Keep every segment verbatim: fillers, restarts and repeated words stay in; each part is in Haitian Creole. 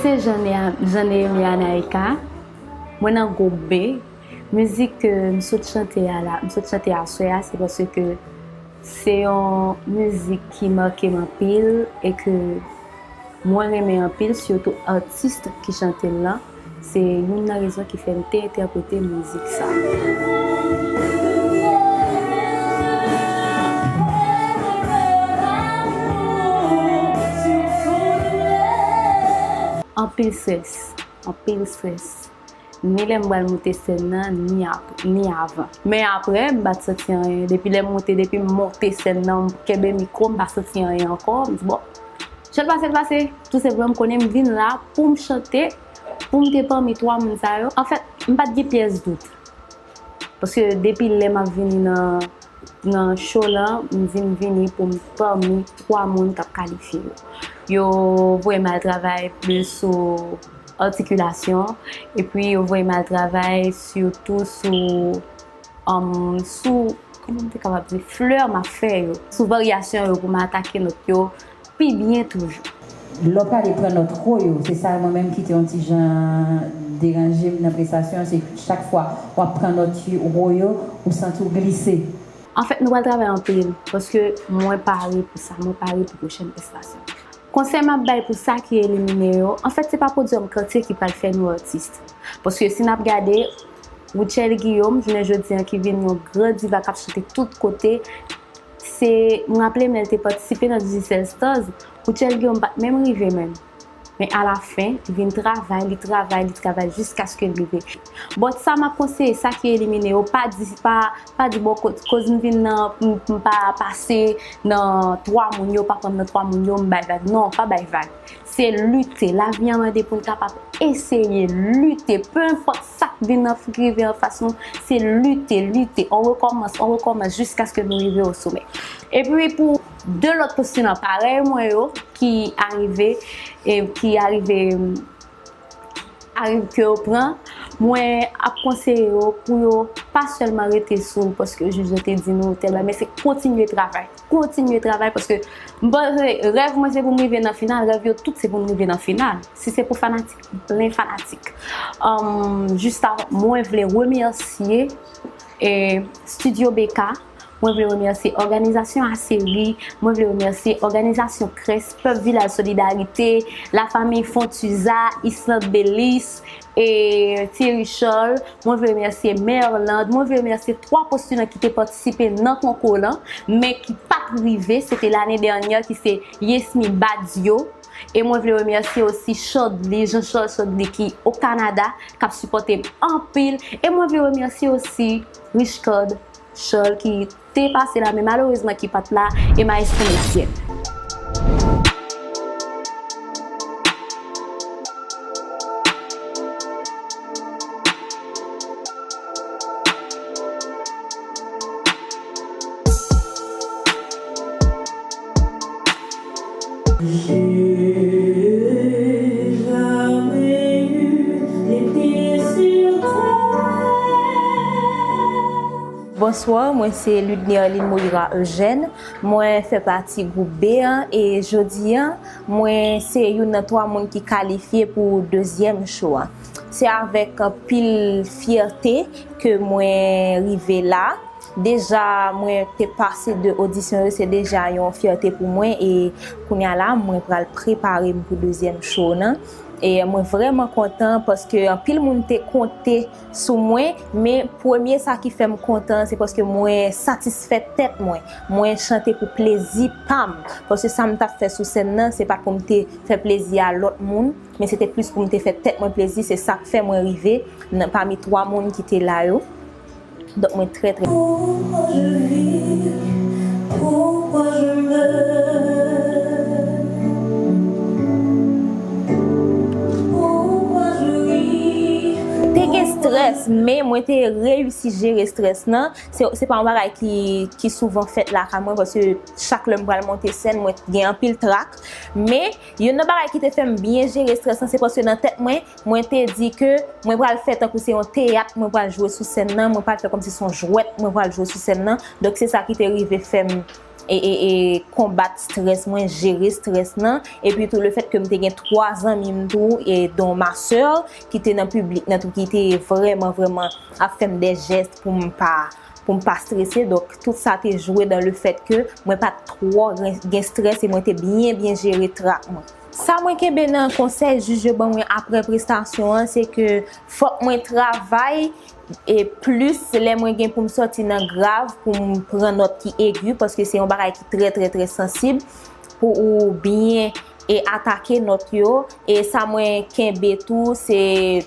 Se Jean Néa- Jean Néhémie Anaïka. Mwen nan gwoup B. Mizik ke m sot chante a la, m sot chante aswè a, se paske se yon mizik ki make m anpil e ke mwen renmen anpil, sitou atis ki chante l lan. Se youn nan rezon ki fè m te entèprete mizik sa. Anpil strès, anpil strès. Ni lè m pral moute sèn nan, ni apre, ni avan. Men apre, m pa t santi anyen. Depi lè m moute, depi m monte sèn nan, m kenbe mikwo, m pa santi anyen ankò. M di, bon, jan l pase, l pase. Tou senpleman, m konnen m vin la pou m chante, pou m te pami twa moun sa yo. Anfèt, m pa t gen pyès dout. Paske depi lè m ap vini nan, nan show lan, m di m vini pou m pami twa moun k ap kalifye yo. Yo voye m al travay plis sou atikilasyon, epi yo voye m al travay sitou sou, um, sou, kòman m te kapab di, flè m ap fè yo, sou varyasyon yo pou m atake nòt yo pi byen toujou. Lè w pale pran nòt wo yo, se sa mwen menm ki te yon ti jan deranje m nan prestasyon an, se chak fwa w ap pran nòt wo yo, ou santi w glise. Anfèt, nou pral travay anpil, paske mwen pare pou sa, mwen pare pou pwochèn prestasyon. Konsèy m ap bay pou sa ki elimine yo, anfèt, se pa pwodyòm kantye ki pral fè nou atis. Paske si n ap gade, Rutshelle Guillaume, jounen jodi an, ki vin yon gran diva k ap chante tout kote, se, m raple m lè l te patisipe nan Digicel Stars, Rutshelle Guillaume pa t menm rive menm. Men alafen, li vin travay, li travay, li travay jiskaske l rive. But sa m ap konseye sa ki elimine yo, pa di, pa, pa di, bon, ko- koz m vin nan, m, m pa pase nan twa moun yo, pa pran m nan twa moun yo, m bay vag. Non, pa bay vag. Se lite. Lavi an mande pou n kapab eseye lite. Pe enpòt sa k vin nan, k rive anfas nou, se lite, lite. On rekòmans, on rekòmans jiskaske nou rive o somè. Epi pou de lòt postilan parèy mwen yo ki arive, e ki arive, arive ke yo pran, mwen ap konseye yo pou yo pa sèlman rete sou paske jij yo te di nou tèl bagay, men se kontinye travay. Kontinye travay paske m panse rèv mwen se pou m rive nan final, rèv yo tout se pou m rive nan final. Si se pou fanatik, m plen fanatik. Um, jis avan, mwen vle remèsye, e, Studio B K, mwen vle remèsye òganizasyon Aseri, mwen vle remèsye òganizasyon Crest, Pèp Vilaj Solidarite, Lafanmi Fontuza, Islande Belize, e Thierry Charles, mwen vle remèsye Merland, mwen vle remèsye twa postilan ki te patisipe nan konkou lan, men ki pa t rive, se te lane dènyè, ki se Yesmy Badio, e mwen vle remèsye osi Chadli, Jean Charles Chadli ki o Kanada, k ap sipòte m anpil, e mwen vle remèsye osi Richcard Charles ki te pase la, men malerezman ki pa t la, e Maestro Michel. Bonsoir, mwen se Ludnerline Moïra Eugène. Mwen fè pati gwoup B an e jodi an, mwen se youn nan twa moun ki kalifye pou dezyèm cho a. Se avèk anpil fyète ke mwen rive la. Deja, mwen te pase de odisyon yo, se deja yon fyète pou mwen e kounye a la, mwen pral prepare m pou dezyèm cho nan. E mwen vrèman kontan paske anpil moun te konte sou mwen, men premye sa ki fè m kontan, se paske mwen satisfè tèt mwen. Mwen chante pou plezi pa m, paske sa m t ap fè sou sèn nan, se pa t pou m te fè plezi a lòt moun, men se te plis pou m te fè tèt mwen plezi, se sa k fè mwen rive nan, pami twa moun ki te la yo. Donk, mwen trè, trè. Pourquoi je vis? Pourquoi je meurs? Pourquoi je ris? Te gen strès, men mwen te reyisi jere strès nan. Se, se pa yon bagay ki, ki souvan fèt lakay mwen, paske chak lè m pral monte sèn, mwen gen anpil trak. Men, youn nan bagay ki te fè m byen jere strès lan, se paske nan tèt mwen, mwen te di ke mwen pral fè tankou se yon teyat, mwen pral jwe sou sèn nan, mwen pral fè kòmsi se yon jwèt, mwen pral jwe sou sèn nan. Donk, se sa ki te rive fè m e, e, e konbat strès mwen, jere strès nan, epi tou le fèt ke m te gen twa zanmi m tou, e don ma sè ki te nan piblik nan tou, ki te vrèman, vrèman ap fè m de jès pou m pa, pou m pa strese. Donk, tout sa te jwe dan le fèt ke mwen pa t twò gen, gen strès e mwen te byen, byen jere trak mwen. Sa mwen kenbe nan konsèy jij yo ban mwen apre prestasyon an, se ke fòk mwen travay e plis lè mwen gen pou m sòti nan grav, pou m pran nòt ki egi, paske se yon bagay ki trè, trè, trè sansib pou ou byen e atake nòt yo. E sa mwen kenbe tou, se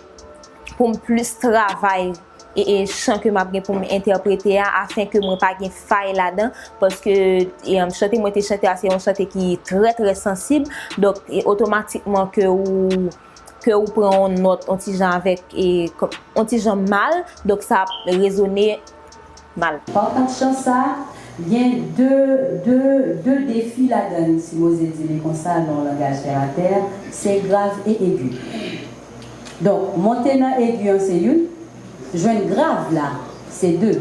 pou m plis travay e, e chan ke m ap gen pou m entèprete a, afen ke mwen pa gen fay ladan, paske, e, um, chante mwen te chante a, se yon chante ki trè, trè sansib. Donk, e, otomatikman ke ou, ke ou pran yon nòt, yon ti jan avèk, e, kò-, yon ti jan mal, donk sa ap rezone mal. Patan chan sa, gen de, de, de defi ladan l, si m oze di li konsa, nan yon langaj tè a tè, se grav e egi. Donk, monte nan egi an se youn, jwenn grav la, se de.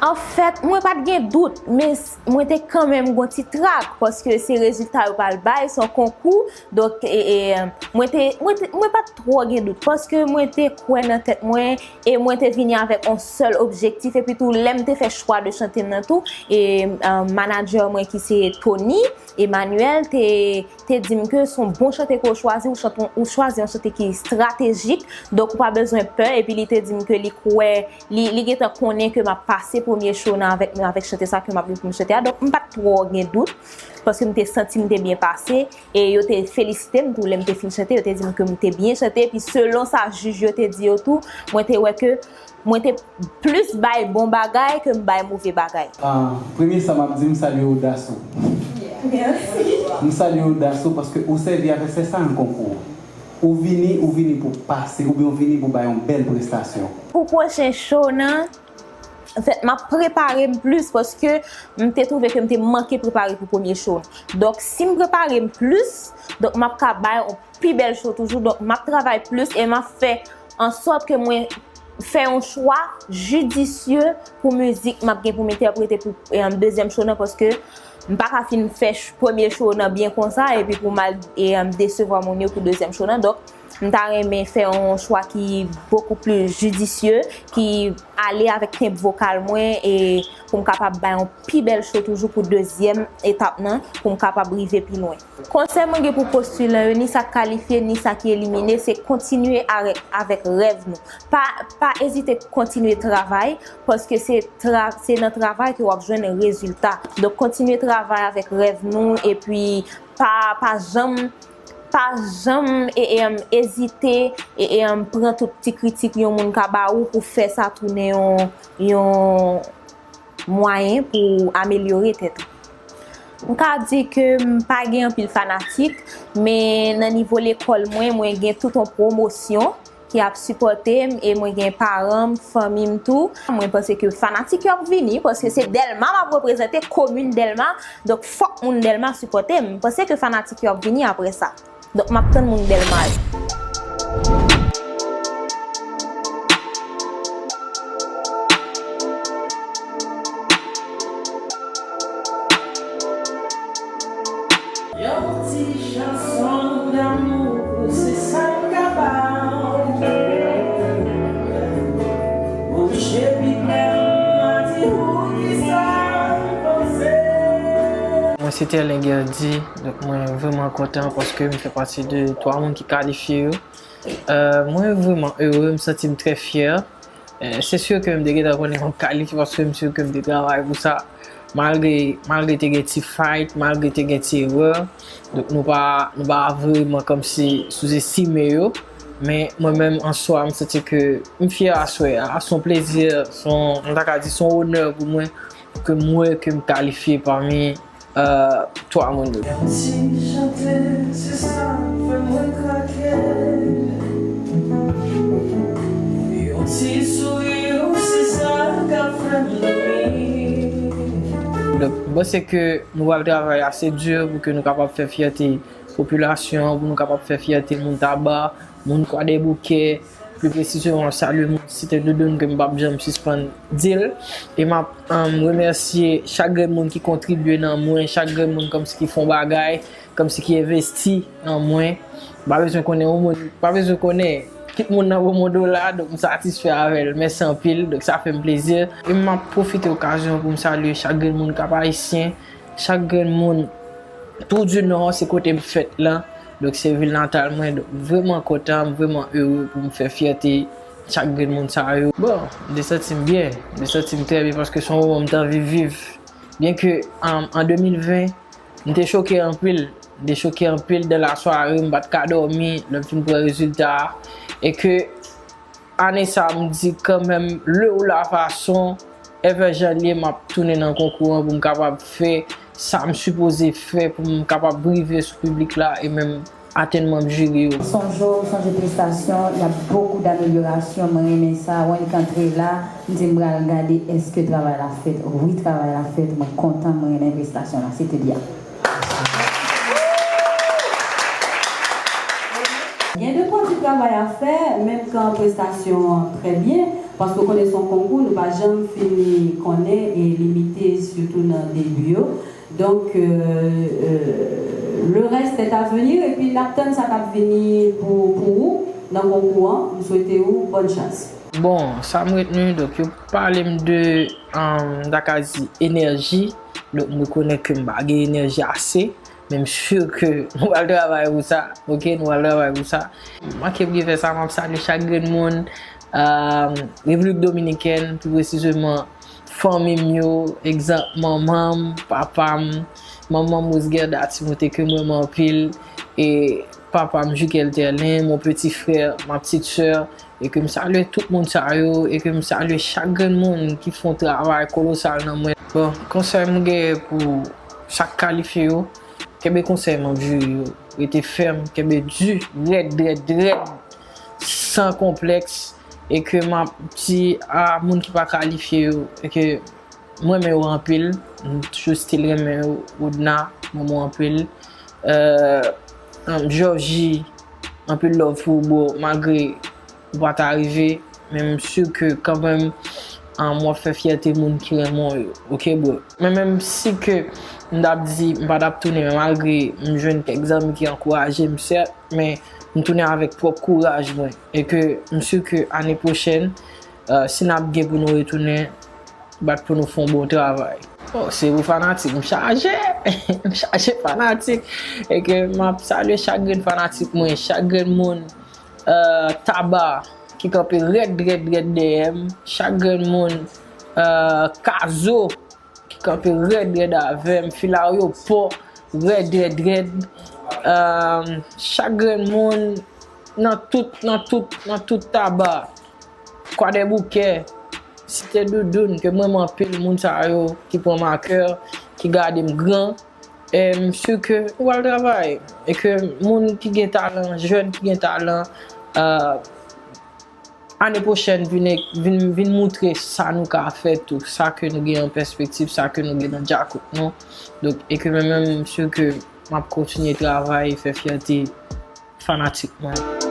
Anfèt, mwen pa t gen dout, men s-, mwen te kanmenm gon ti trak, paske se rezilta yo pral bay, se yon konkou, donk, e, e, mwen te, mwen te, mwen pa t twò gen dout, paske mwen te kwè nan tèt mwen, e mwen te vini avèk yon sèl objektif, epi tou, lè m te fè chwa de chante m nan tou, e, e, manadjè mwen ki se Tony Emmanuel te, te di m ke se yon bon chante ke w chwazi, ou chante, ou chwazi yon chante ki estratejik, donk ou pa bezwen pè, epi li te di m ke li kwè, li, li gentan konnen ke m ap pase premye show nan avèk, avèk chante sa ke m ap gen pou m chante a, donk m pa t twò gen dout, paske m te santi m te byen pase, e yo te felisite m tou lè m te fin chante, yo te di m ke m te byen chante, epi selon sa jij yo te di yo tou, mwen te wè ke mwen te plis bay bon bagay ke m bay move bagay. Ah, premye sa m ap di, m salye odas ou. Mèsi. M salye odas ou paske ou sèvi avèk sèl sa nan konkou. Ou vini, ou vini pou pase, oubyen ou vini pou bay yon bèl prestasyon. Pou pwochen show nan, anfèt, m ap prepare m plis paske m te twouve ke m te manke prepare pou premye show. Donk, si m prepare m plis, donk m ap ka bay yon pi bèl show toujou. Donk, m ap travay plis e m ap fè an sòt ke mwen fè yon chwa jidisye pou mizik m ap gen pou m entèprete pou, e, dezyèm show nan, paske m pa ka fin fè ch-, premye show nan byen konsa, epi pou m al, e, desevwa moun yo pou dezyèm show nan. Donk, m ta renmen fè yon chwa ki bokou pli jidisye, ki ale avèk tenb vokal mwen, e pou m kapab bay yon pi bèl show toujou pou dezyèm etap nan, pou m kapab rive pi lwen. Konsèy mwen gen pou postilan yo, ni sa k kalifye, ni sa ki elimine, se kontinye avèk, avèk rèv nou. Pa, pa ezite kontinye travay, paske se tra-, se nan travay ke w ap jwenn rezilta. Donk, kontinye travay avèk rèv nou, epi pa, pa janm, pa janm, e, e, em, ezite, e, e, em, pran tout ti kritik yon moun ka ba ou pou fè sa tounen yon, yon mwayen pou amelyore tèt ou. M ka di ke m pa gen anpil fanatik, men nan nivo lekòl mwen, mwen gen tout yon pwomosyon ki ap sipòte m, e mwen gen paran m, fanmi m tou. Mwen panse ke fanatik yo ap vini, paske se Dèlma m ap reprezante, komin Dèlma, donk fòk moun Dèlma sipòte m. M panse ke fanatik yo ap vini apre sa. Donk, m ap tann moun Dèlma yo. Yon ti chanson damou, se sa m ka ba w. Bouche pipè m, m a di ou kisa m panse. Mwen se Terlen Guerdy, donk mwen vrèman kontan paske m fè pati de twa moun ki kalifye yo. Euh, mwen vrèman ere, m santi m trè fyè. Eh, se si ke m te gentan konnen m ap kalifye paske m si ke m te travay pou sa. Malgre, malgre te gen ti fight, malgre te gen ti erè, donk nou pa, nou pa vrèman kòmsi souzestime yo. Men mwen menm an swa, m santi ke m fyè aswè a. Se yon plezi, se yon, m ta ka di se yon onè pou mwen ke m wè ke m kalifye pami euh, twa moun yo. Yon ti chante, se sa k fè mwen krake. Yon ti souri, se sa k ap fè m dòmi. Donk, m panse ke nou pral travay ase di pou ke nou kapab fè fyète popilasyon, pou nou kapab fè fyète moun Taba, moun Kwadèboukè, Pi presizeman, m ap salye moun Site Doudoun ke m p ap janm sispann di l. E m ap, um, remèsye chak grenn moun ki kontribye nan mwen, chak grenn moun kòmsi ki fè yon bagay, kòmsi ki envesti nan mwen. M pa bezwen konnen yon moun, pa bezwen konnen kit moun nan ban m yon dola, donk m satisfè avè l. Mèsi anpil, donk sa fè m plezi. E m ap pwofite okazyon pou m salye chak grenn moun Kap Ayisyen, chak grenn moun Trou di Nò, se kote m fèt lan. Donk se vil natal mwen. Donk m vrèman kontan, m vrèman ere pou m fè fyète chak grenn moun sa yo. Bon, m te santi m byen, m te santi m trè byen paske se yon moman m te anvi viv. Byenke an, an de mil ven, m te choke anpil. M te choke anpil dans la soirée, m pa t ka dòmi lè m fin pran rezilta a. E ke ane sa a, m di kanmenm, le ou la fason, ever jan l ye, m ap tounen nan konkou an pou m kapab fè sa m sipoze fè, pou m kapab rive sou piblik la e menm atenn manm jiri yo. Sonje w, sonje prestasyon, il y a beaucoup d'amélioration, mwen renmen sa, wè l k antre la, m di m pral gade èske travay la fèt. Wi, travay la fèt, mwen kontan, mwen renmen prestasyon la, se te byen. Gen de twa ti travay a fè, menm kan prestasyon an trè byen, paske w konnen se yon konkou, nou pa janm fini konnen e limite, sitou nan debi yo. Donk, euh, euh, le reste est à venir, epi n ap tann sa k ap vini pou, pou ou nan konkou an. M swete ou bòn chans. Bon, sa m retni, donk, yo pale m de, um, Dakazi enèji. Donk, m rekonèt ke m pa gen enèji ase, men m si ke nou pral travay pou sa, oke, nou pral travay pou sa. Manke m gen fè sa, m ap salye chak grenn moun, um, Repiblik Dominikèn, pi presizeman, fanmi m yo, egzanp, manman m, papa m, manman m Rose Guerda Timote ke m renmen anpil, e papa m Jukel Terlin, mon petit frère, ma petite sœur, e ke m salye tout moun sa yo, e ke m salye chak grenn moun ki fè yon travay kolosal nan mwen. Bon, konsèy m gen pou sa k kalifye yo, kenbe konsèy manm jiri yo, rete fèm, kenbe di, rèd, rèd, rèd, san konplèks, e ke m ap di a moun ki pa kalifye yo, e ke m renmen yo anpil, m toujou still renmen yo, Woodna, m renmen w anpil. Euh, um, Georgie, anpil love pou ou, bro, malgre ou pa ta rive, men m si ke kanmenm, um, w ap fè fyète moun ki renmen w yo, oke, bro? Men menm si ke m t ap di m pa t ap tounen, men malgre m jwenn kèk zanmi ki ankouraje m, sèt, men m tounen avèk pwòp kouraj mwen. E ke m si ke ane pwochèn, euh, si n ap gen pou nou retounen, bat pou nou fè yon bon travay. Oh, se pou fanatik, m chaje! M chaje fanatik! E ke m ap salye chak grenn fanatik mwen, chak grenn moun, euh, Taba, ki kanpe rèd, rèd, rèd dèyè m, chak grenn moun, euh, Kazo, ki kanpe rèd, rèd avè m, Filaryo Pò, rèd, rèd, rèd, euh, chak grenn moun, nan tout, nan tout, nan tout Taba. Kwadèboukè, Site Doudoun, ke m renmen anpil moun sa yo ki pran m a kè, ki gade m gran. E m si ke nou pral travay. E ke moun ki gen talan, jèn ki gen talan, euh, ane pwochèn vin, vin, vin moutre sa nou ka fè tou, sa ke nou gen an pèspektiv, sa ke nou gen nan djakout nou. Donk, e ke mwen menm, m si ke m ap kontinye travay e fè fyète fanatik mwen.